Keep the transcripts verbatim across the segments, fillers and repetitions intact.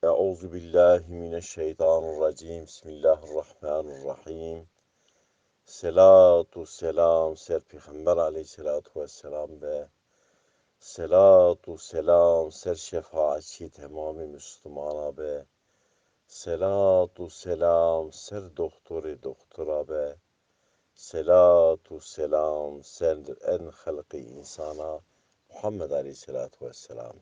Euzu billahi mineşşeytanirracim. Bismillahirrahmanirrahim. Selat û selam ser Pêxember aleyhisselatu vesselam be. Selat û selam ser şefaetçî temamê Müslümana be. Selat û selam ser doktorê doktora be. Selat û selam ser en xelqê însana Muhammed aleyhisselatu vesselam.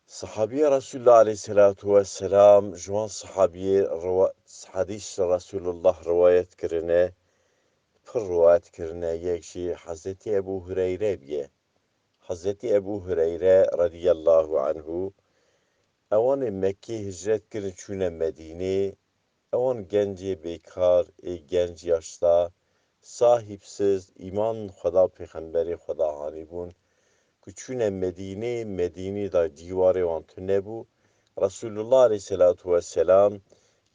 Sahabiyê Resulullah aleyhisselatu vesselam, ji wan sahabiyê riwa-, hedîs ji Resulullah riwayet kirine, pir riwayet kirine, yek jî Hezretî Ebu Hureyre biye. Hezretî Ebu Hureyre radiyallahu anhu, ewanê Mekkê hicret kirin çûne Medînê, ewan gencê bêkar, ê genc yaşta, sahîbsiz, îman Xweda Pêxemberê Xweda hanîbûn, ku çûne Medînê, Medînê da dîwarê wan tune bû. Resulullah aleyhisselatu vesselam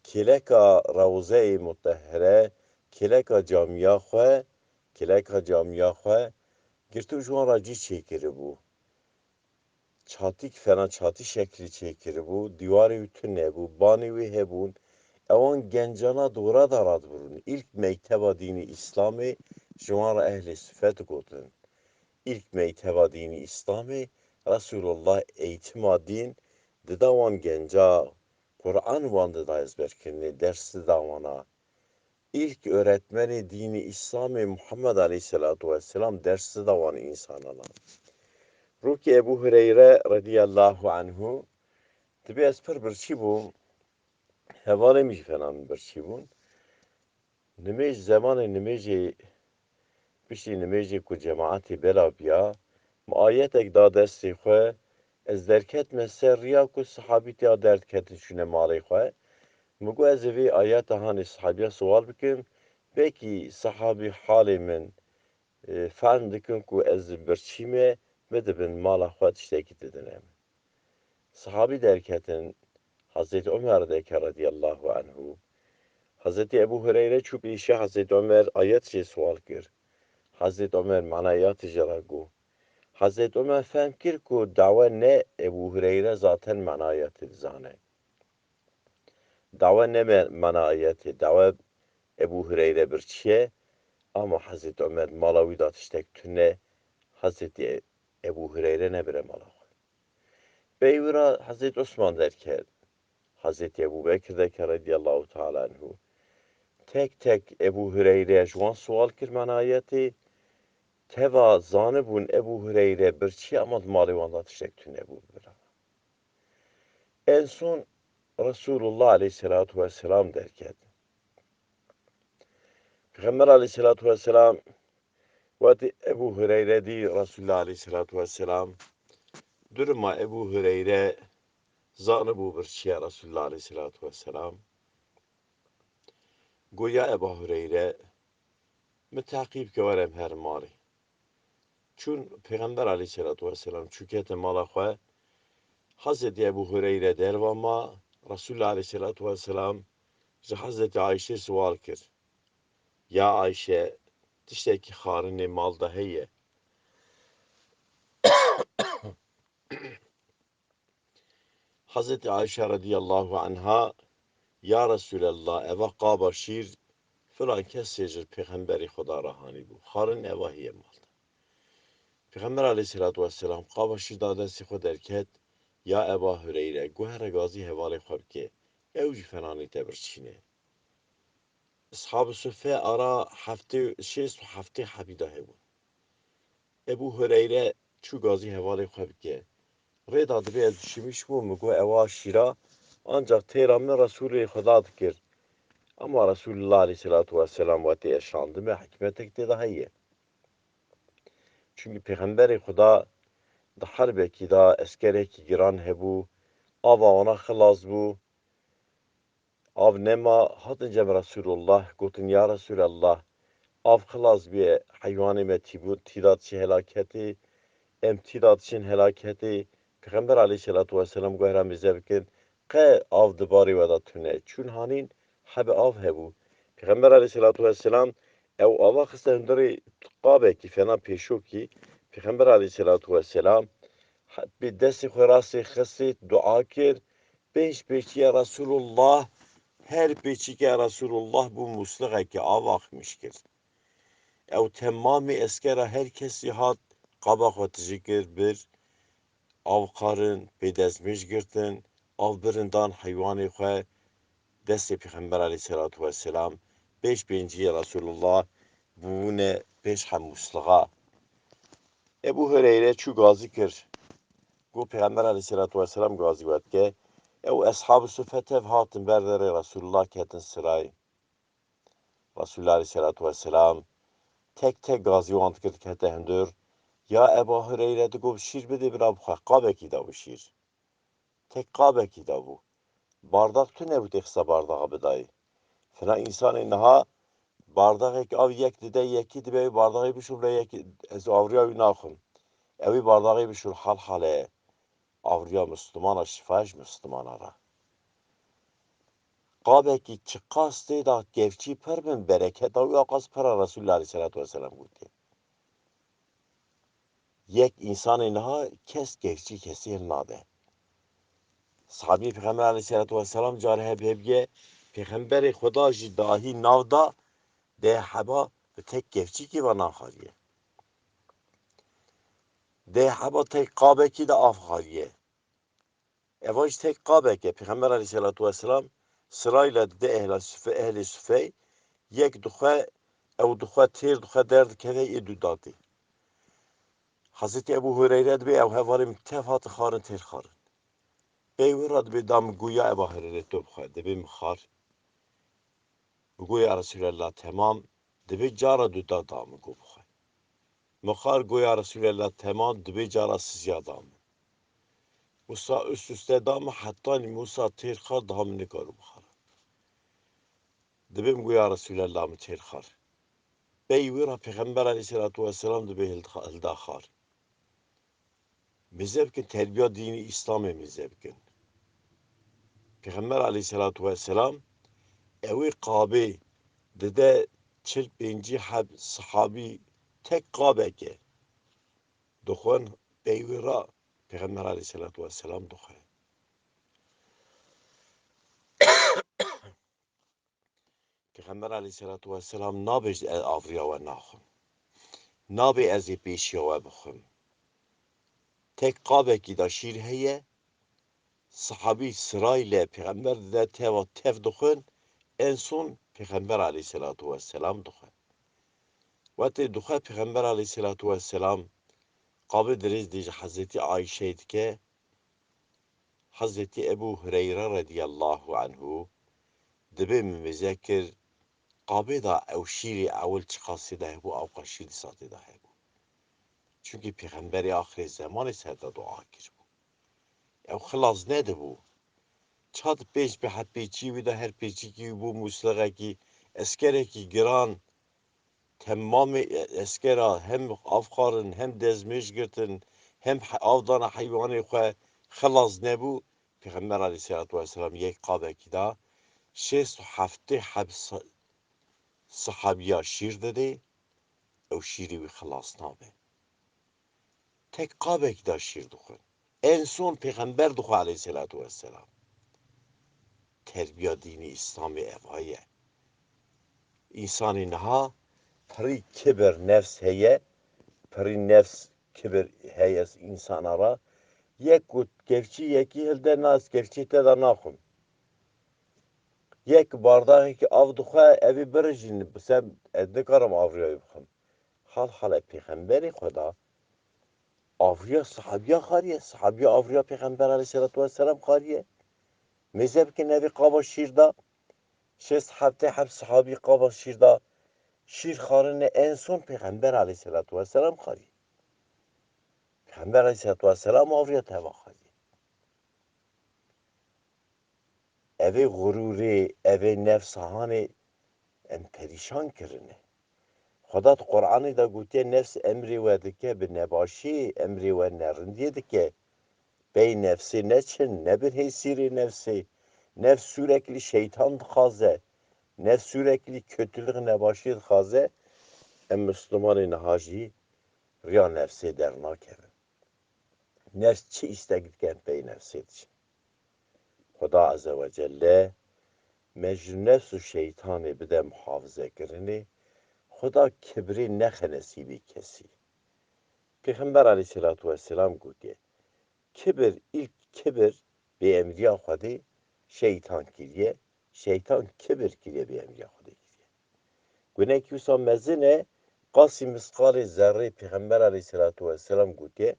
kêleka Rewzeyê Mutehhere, kêleka camiya xwe, kêleka camiya xwe girtî û ji wan re cî çêkiribû. Çatîk fena çatî şeklî çêkiribû, dîwarê wî tune bû, banê wî hebûn. Ewan gencana dora de radibirûn. Îlk mekteba dînî Îslamê ji wan re ehlê sufet gotin. Îlk mekteba dînî Îslamê Resulullah eğitima dîn dida wan genca, Quran wan dida ezberkirinê, ders dida wana. İlk öğretmeni dini İslam'ı Muhammed Aleyhisselatu Vesselam dersi da wan insanana. Rokî Ebu Hureyre radiyallahu anhu, dibê ez pir birçî bûm, hevalê min jî fena min birçî bûn. Nimêj, zemanê nimêjê, piştî nimêjê ku cemaetê belav biya, min ayetek da destê xwe, ez derketime ser riya ku sahabî tiya derketin çûne malê xwe. Min got, ez ê vê ayeta hanê sahabiya siwal bikim, belkî sahabî halê min, e, fehm dikin ku ez birçî me, bidibin mala xwe tiştekî didine min. Sahabî derketin, Hezretî Omer derket radiyallahu anhu. Hezretî Ebu Hureyre çû pêşiya Hezretî Omer, ayet jê siwal kir. Hezretî Omer manaya tijê re got. Hezretî Omer fehm kir ku dawe ne Ebu Hureyre zaten manaya tê dizane. Dawe ne me-, manaya tê, dawe Ebu Hureyre birçî ye, ama Hezretî Omer mala wî da tiştek tune, Hezretî Ebu Hureyre nebire mala xwe. Pey wira Hezretî Osman derket. Hezretî Ebu Bekir derket radiyallahu teala anhu. Tek tek Ebu Hureyre ji wan siwal kir manayetê. Teva zanibûn Ebu Hureyre birçî ama di malê wan da tiştek tune bû bira. En son Resulullah aleyhisselatu vesselam derket. Peyxember aleyhisselatu vesselam wextê Ebu Hureyre dî Resulullah aleyhisselatu vesselam, duruma Ebu Hureyre zanibû birçî ye Resulullah aleyhisselatu vesselam. Got, ya Eba Hureyre, min teqîb ke were em herin malê. Çûn Pêxember aleyhisselatu vesselam çû kete mala xwe, Hezretî Ebu Hureyre derva ma, Resulullah aleyhisselatu vesselam ji Hezretî Ayşe siwal kir. Ya Ayşe, tiştekî xarinê mal de heye? Hezretî Ayşe radiyallahu anha, ya Resulallah, eva qaba şîr filan kesê ji Pêxemberê Xweda re hanî bû. Xarin eva heye mal de. Pêxember aleyhisselatu vesselam qaba şîr da destê xwe derket, ya Eba Hureyre, got here gazî hevalê xwe bike. Ew jî fena nîte birçîne. Eshab-ı Suffe ara heftê, şêst û heftê hebî de hebûn. Ebu Hureyre çû gazî hevalê xwe bike. Rê da dibê ez dişimîş bûm, min got ewa şîra, ancak têra min Resulê Xweda dikir. Ama Resulullah aleyhisselatu vesselam wetê ez şandime, hikmetek tê de heye. Çunkî Pêxemberê Xweda di herbekî de eskerekî giran hebû, ava wana xilas bû. Av nema, hatin cem Resulullah, gotin, ya Resulallah, av xilas biye, heywanê me tî bû, tî da diçî helaketê, em tî da diçin helaketê. Pêxember aleyhisselatu vesselam got, hera mêze bikin, qe av di barê we de tune. Çûn hanîn, hebe av hebû. Pêxember aleyhisselatu vesselam ew ava xiste hundirê qabekî, fena pêşokî. Pêxember aleyhisselatu vesselam Bi destê xwe rastê xistê dua kir. Pênc pêçiye Resulullah, her pêçîke Resulullah bû muslixekê av axmîş kir. Ew temamê eskera her kesî hat qaba xwe tijî kir, bir, av xarin, pê destmêj girtin, av birin dan heywanê xwe, destê Pêxember aleyhisselatu vesselam, pêş pênciyê Resulullah bûne pêş hemû slixa. Ebu Hureyre çû gazî kir. Got Pêxember aleyhisselatu vesselam gazî we dike. Ew eshab-ı suffe tev hatin ber derê Resulullah ketin sirayê. Resulullah aleyhisselatu vesselam tek tek gazî wan dikir dikete hundir. Ya Eba Hureyre digot şîr bidê bira bixwe. Qabekî da bû şîr. Tek qabekî da bû. Bardak tune bû tê xisa bardaxa bidayê. Fina însanê niha bardakek av yek dide yekî dibe wî bardaxê bişû bile yekî ez avriya wî naxwim. Ew wî bardaxê bişûr hal hale. Avriya Muslimana şifa ji Muslimana re. Qabekî çiqas tê de kevçî pir bin, bereketa wî aqas pir e Resulullah aleyhisselatu vesselam gotiye. Yek însanê niha kes kevçî kesî hil nade. Sahabî Pêxember aleyhisselatu vesselam carê heb hebye Pêxemberê Xweda jî dahî nav da dê heba bi tek kevçîkî ve naxariye. Dê heba tek qabekî de av xariye. Eva jî tek qabek e. Pêxember aleyhisselatu vesselam sirayla dide ehla sufe, ehlê sufey, yek dixwe, ew dixwe têr dixwe derdikeve ê dû datê. Hazreti Ebu Hureyre dibê ew hevalê min tev hatin xarin têr xarin. Pey wê re dibê da min goya Eba Hureyre to bixwe. Dibê min xar. Bi goya Resulallah temam, dibê cara duda da min go bixwe. Min xar goya Resulallah temam, dibê cara siziya da min. Wisa üst üste da min, hetanî min wisa têr xar daha min nikaro bixara. Dibê min goya Resulallah min têr xar. Pey wê re Pêxember aleyhisselatu vesselam dibê hilda xar. Mêze bikin, terbiya dînî Îslamê mêze bikin. Pêxember aleyhisselatu vesselam ewê qabê dide çil pêncî heb sihabî tek qabeke dixwin pey wê re Pêxember aleyhisselatu vesselam dixwe. Pêxember aleyhisselatu vesselam nabêj ez avriya we naxwim. Nabê ez ê pêşiya we bixwim. Tek qabekî de şîr heye, sihabî sirayê li Pêxember dide teva tev dixwin, en son Pêxember aleyhisselatu vesselam dixwe. Wetê dixwe Pêxember aleyhisselatu vesselam qabê dirêj dê ji Hezretî Ayşeyê dike, Hezretî Ebû Hureyre rediyallahu anhu dibê min mêze kir, qabê de ew şîrê ewil çiqasê de hebû, ewqa şîr dîsa tê de hebû. Çunkî Pêxemberê axirê zemanê ser de dua kiribû. Ew xilas nedibû. Çad pênc bi hepêçî wî de her pêçîkî wî bû muslixekî, eskerekî giran, temamê e-, eskera hem av xwarin, hem dezmêj girtin, hem he-, av dana heywanê xwe xilas nebû. Pêxember aleyhisselatu vesselam yek qabekî da şêst û heftê heb sa-, sahabiya şîr didê, ew şîrê wî xilas nabe. Tek qabekî da şîr dixwin. En son Pêxember dixwe aleyhisselatu vesselam. Terbiya dînî Îslamê ev heye. Însanê niha pirî kibir nefs heye, pirî nefs kibir heye însana re. Yek got kevçî yekî hilde na ez kevçî te de naxwim. Yek bardaxekî av dixwe, evê birijîn, bi se ez nikarim avriya wî bixwim. Hal hale Pêxemberê Xweda avriya sahabiya xariye, sahabiya avriya Pêxember aleyhisselatu vesselam xariye. Mêze bikin evê qaba şîr da, şêst heftê heb sahabî qaba şîr da, şîr xarine en son Pêxember aleyhisselatu vesselam xariye. Pêxember aleyhisselatu vesselam avriya teva xariye. Evê xurûrê, evê nefsa hanê em perîşan kirine. Xweda di Qur'anê de gotiye, nefs emrê we dike bi nebaşiyê, emrê we nerindiyê dike. Pey nefsê neçin, nebin hêsîrê nefsê. Nefs sûreklî şeytan dixwaze. Nefs sûreklî kötülük, nebaşiyê dixwaze. Em Müslümanê niha jî riya nefsê dernakevin. Nefs çi îstek dike em pey nefsê diçin. Xuda Azze ve Celle me ji nefs û şeytanê bide muhafizekirinê. Xuda kibirê nexe nesîbê kesî. Pêxember aleyhisselatu vesselam gotiye, kibir, ilk kibir bêemriya Xwedê şeytan kiriye. Şeytan kibir kiriye, bêemriya Xwedê kiriye. Gunekî wisa mezin e, qasî misqalê zerrê. Pêxember aleyhisselatu vesselam gotiye,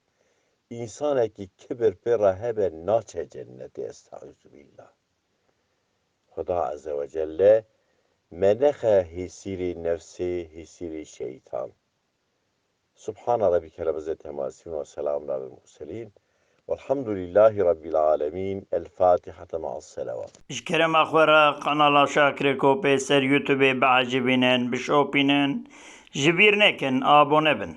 însanekî kibir pê re hebe naçe cennetê. Estaizu billah. Xuda Azze ve Celle me nexe hêsîrê nefsê, hêsîrê şeytan. Subhana Rabbike Rabbil İzzeti Amma Yasifun ve Selamun Alel Murselin. Velhamdülillahi Rabbil Alemin. El Fatihate ma'as selavat. Ji kerema xwe re kanala Şakirê Kopê ser YouTubeê biecibînin, bişopînin, ji bîr nekin, abone bin.